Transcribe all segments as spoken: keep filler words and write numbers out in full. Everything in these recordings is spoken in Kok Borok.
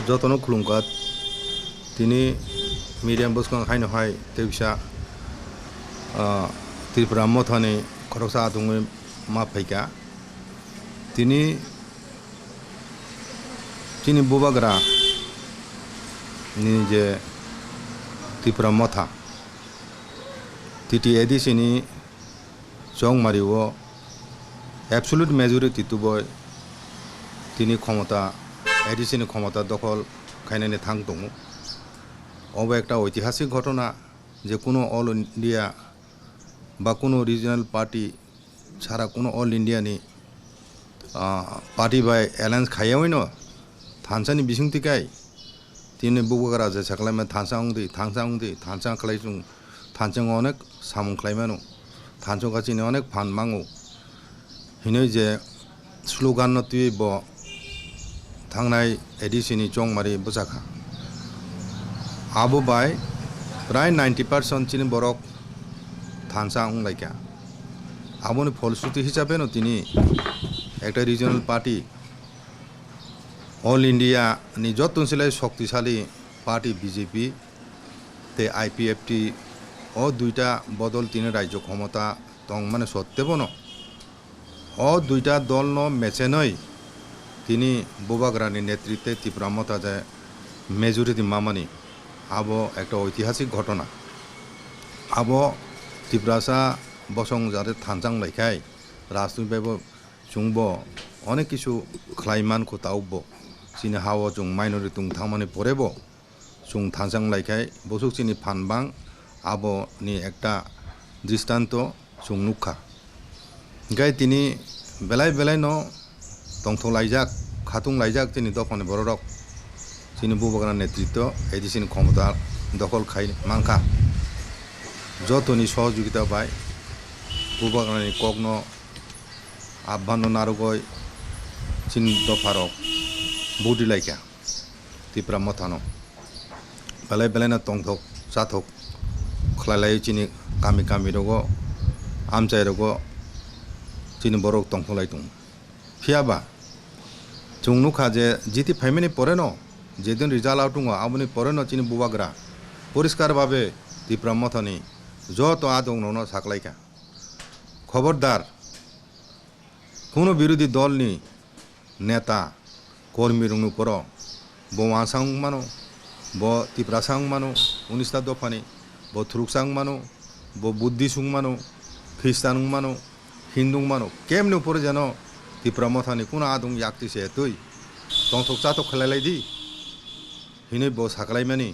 Jotono khulumkha. Tini media bwskang haino hai tei bisa, ah, Tripura mothani khoroksa atungwi ma phaikha. Tini chini bubagra ni je Tripura motha, T T A D C ni Chongmari o absolute majority tuboi tini khomota, A D C ni khomota dokhol khainani thang tongo. Obo ekta oitihasik ghotona je kuno All India ba kuno regional party sara kuno All India ni, ah, party bai alliance khaiyaui no thansa ni bising tikai tini bubagra je saklaima thansa wngdi, thansa wngdi, thansa khlai chung, thansa wng onek samung khlai mano, thansa wngkha chini onek phan mango hinui je slogan no twiwi bo thangnai A D C ni Chongmari bwchakha. Abo bai prai ninety percent chini borok thansa wnglaikha. Aboni pholsruti hisabe no tini ekta regional party, All India ni jottoni silai shoktisali party B J P tei I P F T o duita bodol tini rajyo khomota tongmani sottebono o duita dolno mechenwi tini bubagrani netritwe Tipra Motha je majority mamani, abo ekta oitihasik ghotona. Abo Tiprasa bosong jate thansa wnglaikha, rajniti bai bo chwngbo onek kisu khlai mankho, tabukbo chini ha-o chwng minority wng thangmani porebo chwng thansa wnglaikha, bwswk chini phan bang, aboni ekta dristanto chwng nukha. Hinkhe tini belai belai no tongthok laijak, khatung laijak chini dophani bororok, chini bubagra netritwo A D C ni khomota dokhol khai mankha. Jotoni sohojogita bai bubagrani kokno aphano narwgwi chini dopharok budi laikha. Tipra Mothano belai belaino tongthok chathok khlai lai chini kami kami rogo, amchai rogo chini borok tongthok lai tongo. Phiya ba chwng nukha je jiti phaimani poreno, jedin result out wngo, aboni poreno chini bubagra poriskar babe Tipra Mothani joto adong nono saklaikha. Khobordar, kuno birodhi dolni neta, kormirokni uporo bo wansa wng mano, bo Tiprasa wng mano, unista dophani, bo Thuruksa wng mano, bo Buddhist wng mano, Khristan wng mano, Hindu wng mano, kemni uporo jeno Tipra Mothani kuno adong yakti se twi tongthok chathok khlai lai di hinwi bo saklaimani.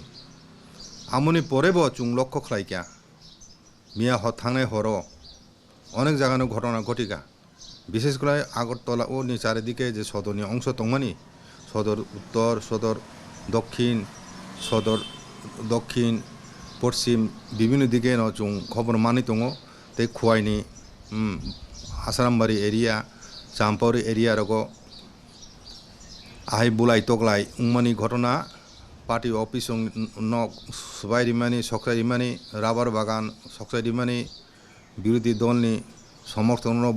Amoni pore bo chwng lokho khlaikha, miya hor thangnai horo onek jagano ghotona ghotika. Bishesh kore Agartala o ni charidike je sodorni ongso tongmani, sodor uttor, sodor dokhin, sodor dokhin, poschim, bibhinno dike no chwng khobor manwi tongo. Tei Khowai ni, um, Asarambari area, Champori area rogo ahai bulai toklai wngmani ghotona, party office o nok swbai rimani, sokrai rimani, rubber bagan sokrai rimani, birodhi dolni somorthonrok,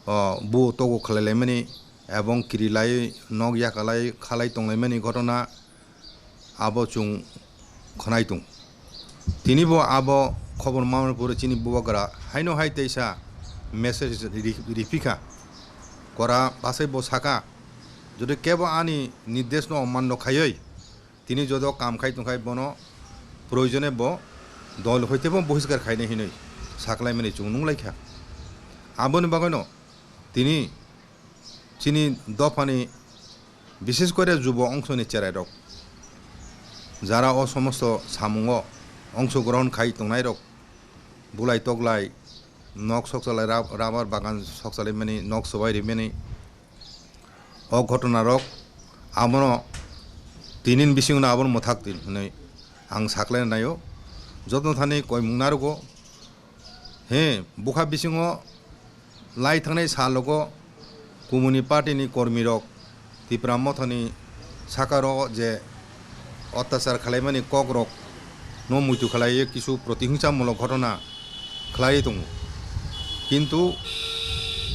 o, buo togo khlai laimani ebong kiri laiwi nok yakalai khalai tonglaimani ghotona abo chwng khwnai tong. Tini bo abo khobor manwi pore chini bubagra haino hai teisa message ri-, riphi kha. Kora bwsai bo saka, "Jodi kebo ani nirdeshno omanno khaiwi, tini joto kam khai tongkhai bono proyojone bo dol hoitebo bohiskar khainai," hinwi saklaimani chwng nunglaikha. Aboni bagwino tini chini dophani, bishesh kore jubo ongsoni cherairok, jara o somosto samungo ongshogrohon khai tongnairok, bulai toklai, nok sokchalai, rab-, rubber bagan sokchalaimani, nok swbai rimani, o ghotona rok abono tinin bisingo abono mwthak tin hwnwi ang saklaina naio. Jotono thani koimung narwgo. He, bwkha bisingo lai thangnai salogo kumuni party ni kormi rok Tipra Mothani sakaro je otyachar khalaimani kokrok no muitu khalaiwi kisu protihingsamulok ghotona khlaiwi tongo. Kintu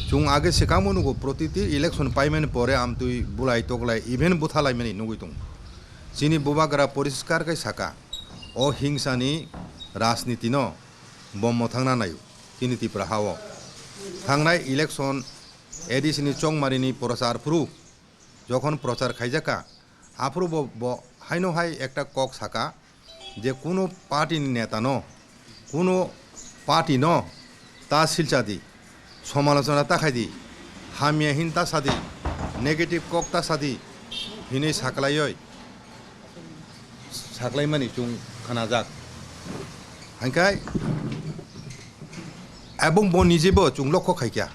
chwng age swkangbo nugo, protiti election paimani pore amtwi bulai toklai even bwthalaimani nugwi tongo. Chini bubagra poriskar khe saka, o hingsani rajniti no bo mwthangna naio chini Tripura ha-o. Thangnai election A D C ni Chongmari ni prochar phuru jokhon prochar khaijakha, aphuru bo, bo haino hai ekta kok saka je kuno party ni neta no, kuno party no ta silcha di, somalochona ta khai di, hamya hin ta sa di, negative kok ta sa di hinwi saklaioi. Saklaimani chwng khnajak. Hainkhe, ebong bo nijebo chwng lokho khaikha.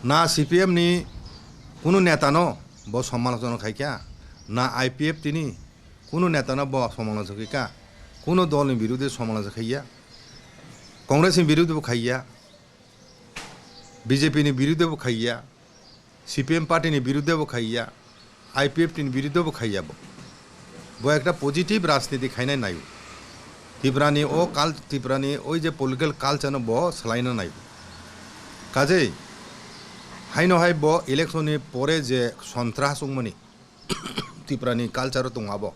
Na C P M ni kunu netano bo somalochona khaikha, na I P F T ni kunu netano bo somalochona khaikha, kunu dolni birude somalochona khaiya, Congress ni birude bo khaiya, B J P ni birude bo khaiya, C P M party ni biruddhe bo khaiya, I P F T ni biruddhe bo khaiya bo. Bo ekta positive rajniti khainai naio. Tripura ni o cul-, Tripura ni oi je political culture no bo swlaina naio. Kajei haino hai bo election ni pore je sontras wngmani Tripura ni culture o tongo abo.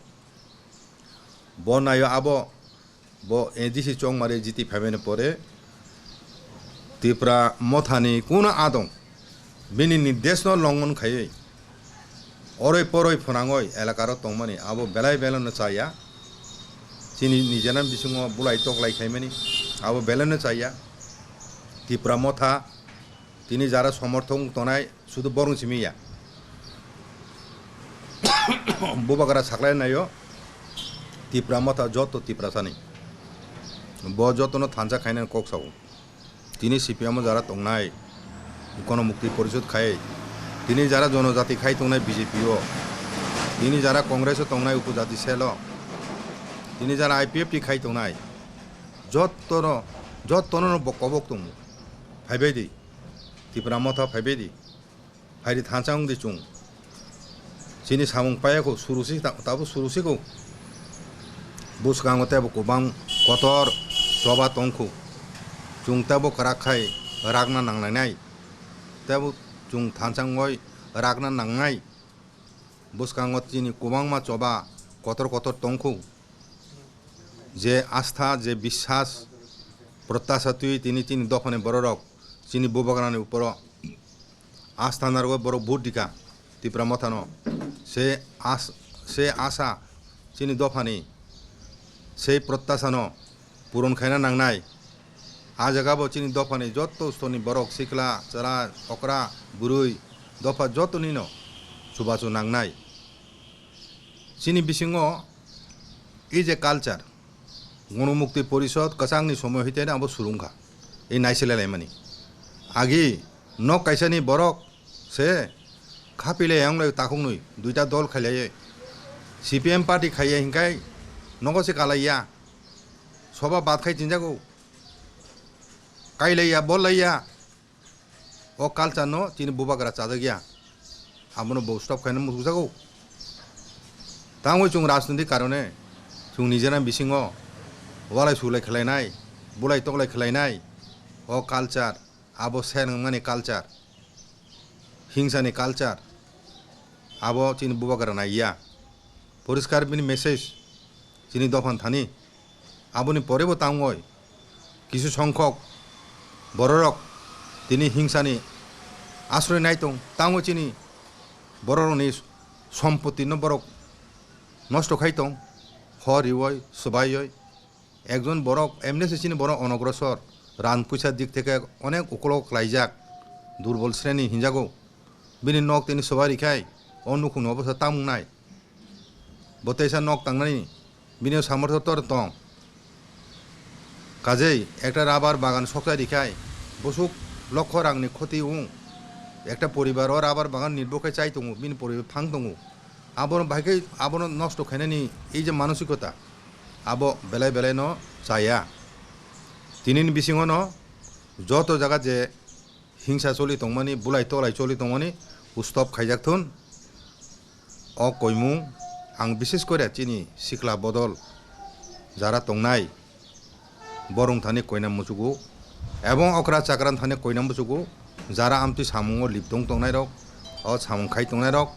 Bo naio abo, bo A D C Chongmari jiti phaimani pore Tipra Mothani kuno adong bini nirdeshno longhon khaiwi oroi poroi phwnangoi elakaro tongmani abo belai belai no chaya. Chini nijena bisingo bulai toklai khaimani abo belai no chaya. Tipra Motha tini jara somorthok tongnai sudu borong simi ya. Bubagra saklai naio Tipra Motha joto Tiprasani. Bo jotono thansa khainani kok sao. Tini C P M o jara tongnai, Gono Mukti Porishod khai. Tini jara Jonojati khai tongnai B J P o. Tini jara Congress o tongnai Upojati Cell o. Tini jara I P F T khai tongnai. Jotono, jotono bo kobok tongo. Phaibai di. Tipra Motha phaibai di. Phaidi thansa wng di chwng. Chini samung paya kho, surusi ta-, tabo surusi kho. Bwskango tebo kwbang kotor choba tong kho. Chwng tebo kwrak khai rakna nanglainai. Tebo chwng thansa wngwi rakna nangnai. Bwskango chini kwbangma choba kotor kotor tong kho. Je astha, je biswas, protyasha twi tini chini dophani bororok chini bubagrani uporo astha narwgwi borok vote dikha Tipra Mothano. Se as-, se asa chini dophani, sei protyashano puron khaina nangnai. A jaga bo chini dophani jotto stoni borok, sikla, chwla, okra, bwrwi, dopha jottonino chubachu nangnai. Chini bisingo ei je culture, Gono Mukti Porishod kwchangni somoy hwiteno abo surungkha, ei naisile laimani. Agi nok kaisani borok se khapile yanglai takhuknwi duita dol khailaiye. C P M party khaiya hinkhai nogo se kalaiya. Soba bad khai chinjago. Kailaiya, bollaiya. O culture no chini bubagra chajakya. Abono bo stop khaina muchukjago. Tangwi chwng rajniti karone chwng nijena bisingo walai sulai khlainai, bulai toklai khlainai. O culture, abo ser wngmani culture, hingsani culture, abo chini bubagra naiya. Poriskar bini message chini dophani thani. Aboni porebo tangwi kisu songkhok bororok tini hingsani asroi nai tong, tangwi chini bororokni sompotino borok nosto khai tong, hor riwi, swbaiwi. Ekjon borok, emnese chini borok onogrosor, ran puisa dik theke onek ukolok klaijak, durbol sreni hinjago. Bini nok tini swbai rikhai, o nukhungni obostha tamung nai. Bo teisa nok tangnani, bini samortho tor tong. Kajei, ekta rabar bagan sokchai rikhai, bosuk lokho rangni khoti wng. Ekta poribar o rabar bagan nirbo khe chai tongo, bini poribar phang tongo. Abono bahai khe, abono nosto khainani ei je manosikota, abo belai belai no chaya. Tinini bisingo no joto jaga je hingsa choli tongmani, bulai tolai choli tongmani, stop khaijak thun. O koimung ang bises kore chini sikla bodol jara tongnai, borong thani koina muchugo, ebong okra chakran thani koina muchugo, jara amtwi samungo liptong tongnai rok, o samung khai tongnai rok,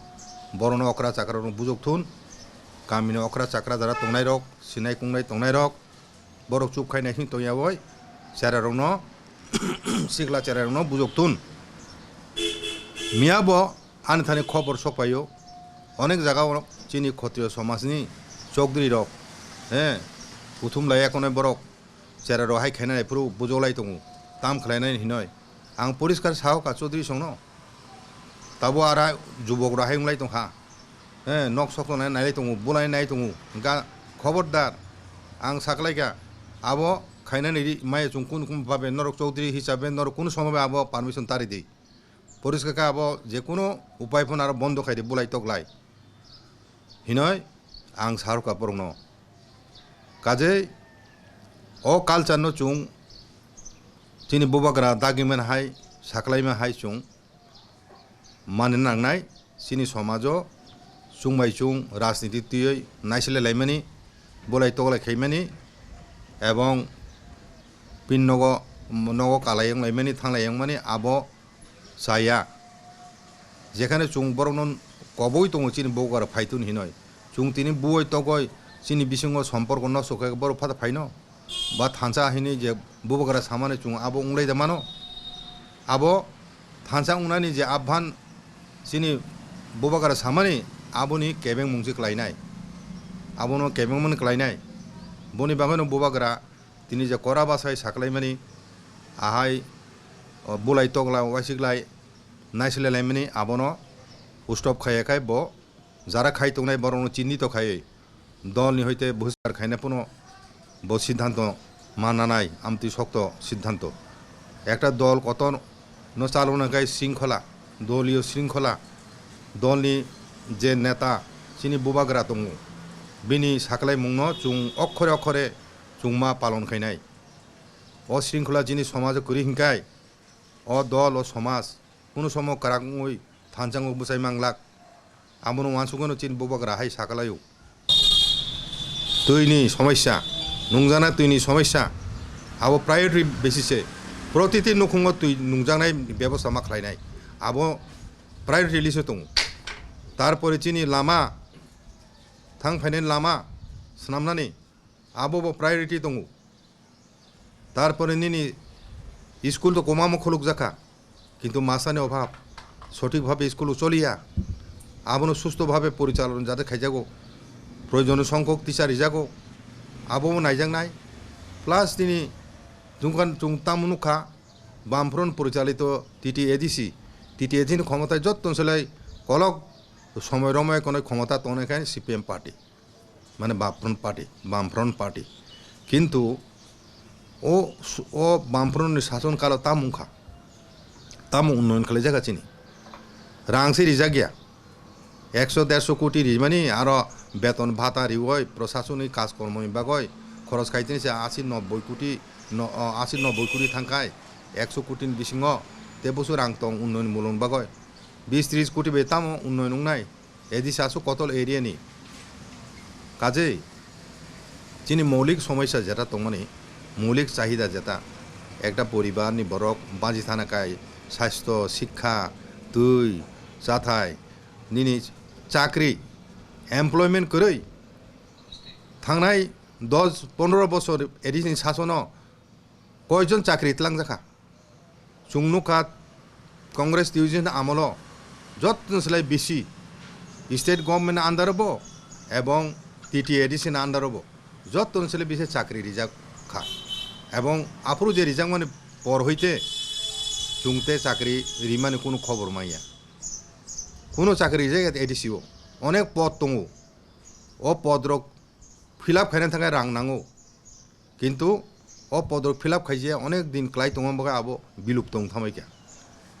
borokno okra chakra rok bujok thun. kamini okra chakra jara tongnairok, sinai kungnai tongnairok, borok chup khai naising tongya bai, cherarokno, sikla cherarokno bujok tun. Miya bo ani thani khobor sokpaio, onek jaga o chini khotriyo somajni chokdri rok, he, kuthum lai ekonai borok cherarok hai khainai phuru bujok lai tongo, tam khlainai hinoi. Ang poriskar sao ka chokdri songno. Tabo ara jubok rok hai wng lai tong kha. He, nok sok tongnai nai lai tongo, bulai nai tongo. Hwnkha khobordar, ang saklaikha, abo khainani ri-, maya chwng kunu kunu babe norok chowdhury hisabe norok kunu somoy bai abo permission ta ri di. Poriskar khe abo je kunu upai phano aro bondo khai di, bulai tok lai. Hinoi ang sa rwkha borokno. Kajei o culture no chwng chini bubagra dagimani hai, saklaimani hai chwng mani nangnai, chini somajo chwng bai chwng rajniti twiwi naisle laimani, bulai toklai khaimani, ebong pin nogo, nogo kalai wng laimani, thanglai wngmani, abo chaya. Jekhane chwng borokno koboi tongo chini bubagra phaitun hinoi. Chwng tini buwai togoi chini bisingo somporko nosto khe borok phata phaino. Ba thansa hinui je bubagra samani chwng abo wnglaida mano. Abo thansa wngnani je abhan chini bubagra samani aboni kebengmung se klainai. Abono kebengmani klainai. Boni bagwino bubagra tini je kora bwsai saklaimani ahai, o, bulai tokla waisiklai naisle laimani abono stop khaiya khai bo jara khai tongnai borokno chinito khaiwi dolni hoite bohiskar khaina phano bo siddhanto ma nanai, amtwi sokto siddhanto. Ekta dol kotor no chalokna khe shringkhola, doliyo shringkhola, dolni je neta chini bubagra tongo, bini saklaimungno chwng okhore okhore chwng ma palon khainai. O shringkhola chini somajo kwrwi hinkhai, o dol, o somaj kunu somo kwrak wngwi thansa wngwi bwsai manglak. Abono uansukgwino chini bubagra hai sakalaio. Twini somosya, nungjaknai twini somosya, abo priority basis se protiti nukhungo twi nungjaknai bebosta ma khlainai. Abo priority list o tongo. Tarpore chini lama, thang phainai lama swnamnani, abo bo priority tongo. Tarpore nini school to kwbangma khulukjakha, kintu masani obhab, sothik bhabe school choliya, abono susto bhabe porichalona jate khaijago, proyojono songkhok teacher rijago, abobo naijaknai. Plus nini jungkan chung tamo nukha, Bamfront porichalito T T A D C, T T A D C ni khomotai jotton selai kolok somoi romoi konoi khomota tongnai khe C P M party. Mane Bamfront Party, Bamfront Party. Kintu o, o Bamfront ni sason kalo tamo wngkha, tamo unnoyon khlaijak kha chini. Rang se rijak ya. Ekso derso koti rimani aro beton bhata riwi prosasonik kaj kormo ni bagwi khoros khai tini se asi nobboi koti, no, o, asi nobboi koti thangkhai ekso koti ni bisingo tei busu rang tong unnoyon mulung bagwi bis tris koti bai tamo unnoyon wngnai. A D C aswk kotor area ni. Kajei chini moulik somosya jeta tongmani, moulik chahida jeta, ekta poribar ni borok baji thana kai, sastho, sikha, twi, chathai, nini chakri, employment kwrwi, thangnai dos pondro bosor A D C ni sasono koijon chakri tlangjak kha? Chwng nukha Congress twiwison amolo jottoni slai bisi state government ni under o bo ebong T T A D C ni under o bo jottoni slai bisi chakri rijak kha, ebong aphuru je rijakmani por hoite chwng te chakri rimani kunu khobor manya. Kunu chakri rijak ya A D C o, onek pod tongo, o pod rok fill up khaina thangkhe rang nango, kintu o pod rok fill up khaijaya onek din kwlai tongma bagwi abo bilupto wng thamai kha.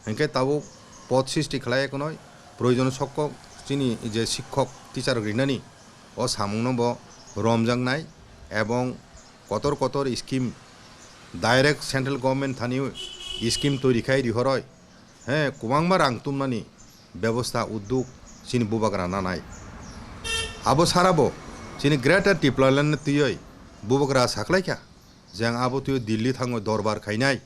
Hinkhe tabuk pod srishti khlai ekonoi proyojon sokko chini je sikhok teacher rok rinani o samungno bo romjaknai ebong kotor kotor scheme direct central government thani scheme toiri khai rihoroi. He, kwbangma rang tumnani bebosta udduk chini bubagra nanai. Abo sarabo chini Greater Tipraland ni twiwi bubagra saklaikha, je ang abo twiwi Delhi thangwi dorbar khainai.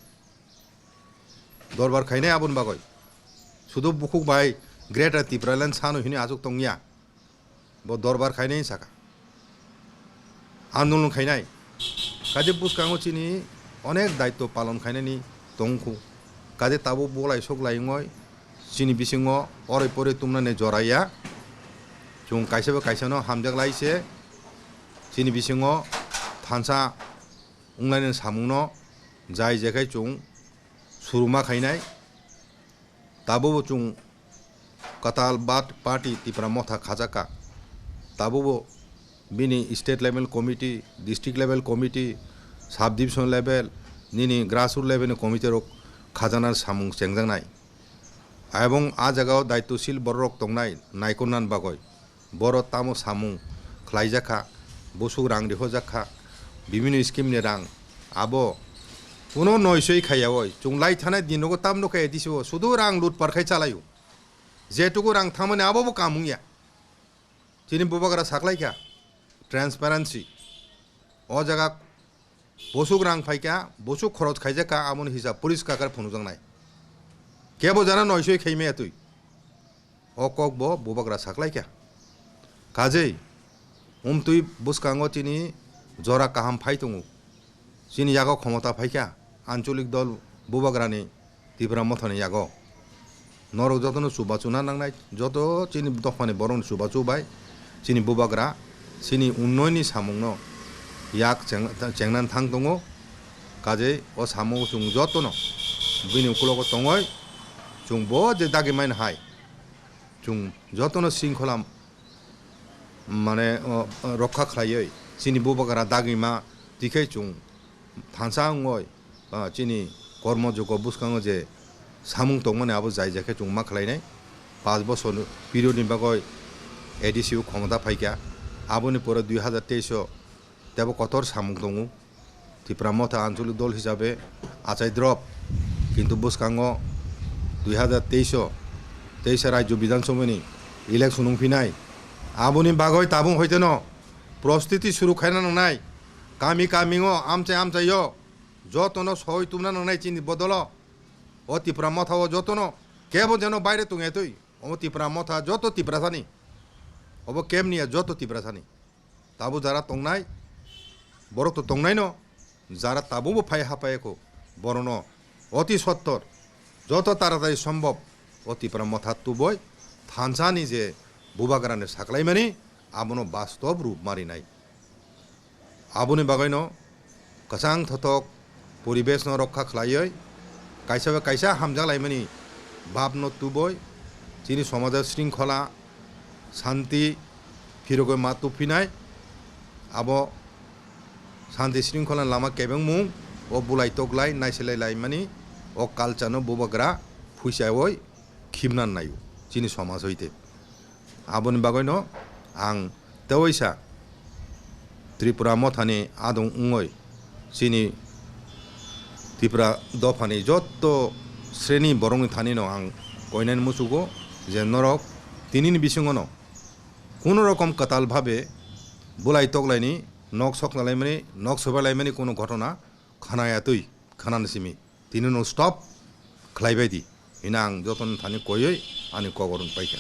Dorbar khainai aboni bagwi. Sudu bukhuk bai Greater Tipraland sano hini achuk tongya. Bo dorbar khainai saka. andolon khainai. Kaje bwskango chini onek daitw palon khainani tongkhu. Kaje tabuk bolai soklai wngoi chini bisingo oroi poroi tumnani jora ya. Chwng kaisa bai kaisano hamjak lai se chini bisingo thansa wnglainani samungno jai jekhai chwng suruma khainai. Tabukbo chwng kwtal bat party Tipra Motha khajakha. Tabukbo bini state level committee, district level committee, sub division level, nini grassroot level ni committee rok khajana samung chengjaknai. Ebong a jagao daitwshil bororok tongnai naikolnan bagwi. Boro tamo samung khlaijakha, bwswk rang rihojakha, bibhinno scheme ni rang, abo kuno noisoi khaiyaoi. Chwng lai thanai din rogo tamno khe A D C o sudu rang lutpar khai chalaio. Jetuku rang thangmani abo bo kamung ya. Chini bubagra saklaikha transparency. O jaga bwswk rang phaikha, bwswk khorok khaijakha, aboni hisab poriskar khe phunukjaknai. Kebo jana noisoi khaimaya twi. O kok bo bubagra saklaikha. Kajei, umtwi bwskango chini jora kaham phai tongo. Chini yago khomota phaikha, ancholik dol bubagrani Tipra Mothani yago. Norok jotono chubachu na nangnai, joto chini dophani borokni chubachu bai chini bubagra chini unnoyoni samungno yak cheng-, chengna thang tongo. Kajei o samung chwng jotono bini ukulogo tongoi chwng bo je dagi maina hai chwng jotono sringkhola mane, o, o, rokha khlaiwi chini bubagra dagima tikhe chwng thansa wngwi, o, chini kormo jogo bwskango je samung tongmani abo jai jai khe chwng ma khlainai. Panch bosor period ni bagwi A D C o khomota phaikha, aboni pore dui hazar teis o tebo kotor samung tongo. Tipra Motha ancholik dol hisabe achai drop, kintu bwskango dui hazar teis o teisa Rajyo Bidhan Sabhani election wngphinai. Aboni bagwi tabung hoiteno prostiti suru khaina nangnai. Kami kami o, amchai amchai o jotono soi tubna nangnai chini bodolo. O Tipra Motha o jotono kebo jeno baire tongya twi. Omo Tipra Motha joto Tiprasani. Obo kemni ya joto Tiprasani. Tabuk jara tongnai, borok to tongnaino, jara tabukbo phai haphai kho, borono oti sottor, joto taratari sombhob o Tipra Motha tuboi thansani je bubagrani saklaimani, abono bastob rup marinai. Aboni bagwino kwchang thothok poribeshno rokha khlaiwi, kaisa bai kaisa hamjak laimani bapno tuboi, chini somajo sringkhola, santi phirogwi ma tubphinai. Abo santi sringkhola lama kebengmung, o bulai toklai naiselai laimani, o culture-no bubagra phuisawi khibna naio chini somaj hoite. Aboni bagwino ang tewaisa Tripura Mothani adong wngwi chini Tripura dophani jotto sreni borokni thanino ang koinani muchugo je norok tinini bisingono kuno rokom kwtal bhabe bulai toklaini nok sok nalaimani, nok sobai laimani kuno ghotona khanaya twi khanani simi. Tini no stop khlaibai di. Hina ang jotono thani koiwi ani kok oro paikha.